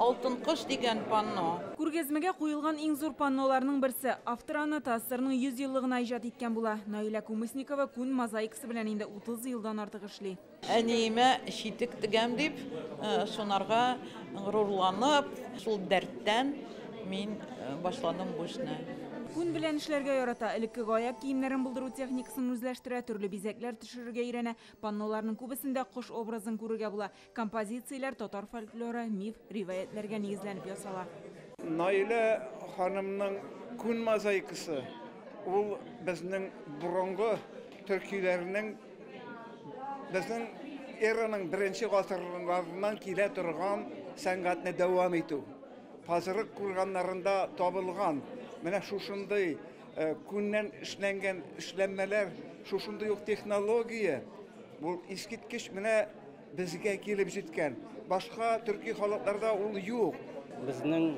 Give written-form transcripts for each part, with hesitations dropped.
Алтын кош дигән панно. Күргәзмәгә куелган иң зур панноларның берсе. Автор аны ТАССРның 100 еллыгына иҗат иткән була. Наилә Кумысникова күн мозаикасы белән инде 30 елдан артык эшли. Әниемә читек тегәм дип, шунарга горурланып, шул дәрттән мин башладым бу эшне. Күн белән эшләргә ярата. Элеккеге аяк киемнәрен булдыру техникасын үзләштерә, төрле бизәкләр төшерергә өйрәнә. Панноларның күбесендә кош образын күрергә була. Композицияләр татар фольклоры, миф, риваятьләргә нигезләнеп ясала. Наилә ханымның күн мозаикасы ул безнең борынгы төркиләрнең, безнең эраның беренче гасырларыннан килә торган сәнгатьне дәвам итү. Пазырык курганнарында табылган менә шушындый күннән эшләнгән эшләнмәләр, шушындый ук технология, бу искиткеч менә безгә килеп җиткән. Башка төрки халыкларда ул юк. Безнең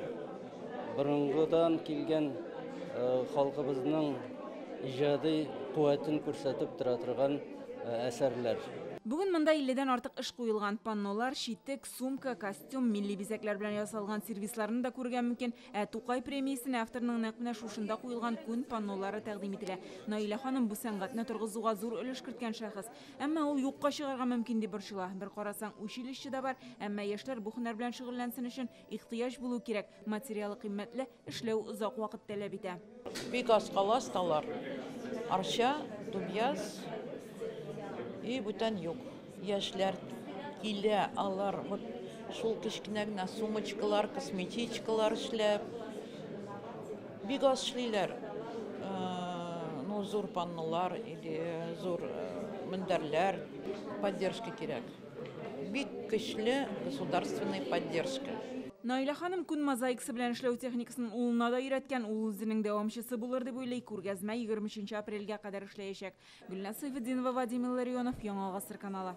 борынгыдан килгән халкыбызның иҗади куәтен күрсәтеп тора торган әсәрләр. Бүген монда 50-дән артык эш куелган. Паннолар, читек, сумка, костюм, милли бизәкләр белән ясалган сервисларны да күрергә мөмкин. Ә Тукай премиясенә авторның нәкъ менә шушында куелган күн паннолары тәкъдим ителә. Наилә ханым бу сәнгатьне торгызуга зур өлеш керткән шәхес. Әмма ул юкка чыгарга мөмкин дип борчыла. Бер карасаң, училище да бар, әмма яшьләр бу һөнәр белән шөгыльләнсен өчен ихтыяҗ булу кирәк. Материалы кыйммәтле, эшләү озак вакыт таләп итә. Бик аз кала осталар. Арча, Дубьяз и бүтән юк. Яшьләр килә, алар вот шул кечкенә генә сумочкалар, косметичкалар эшләп, бик аз эшлиләр. Ну, зур паннолар или зур мендәрләр, поддержка кирәк. Бик көчле государственный поддержка. Наилә ханым күн мозаикасы белән эшләү техникасын улына да өйрәткән, ул үзенең дәвамчысы булыр дип уйлый. Күргәзмә 23 апрельгә кадәр эшләячәк. Гөлназ Сәйфетдинова, Вадим Илларионов, Яңа Гасыр каналы.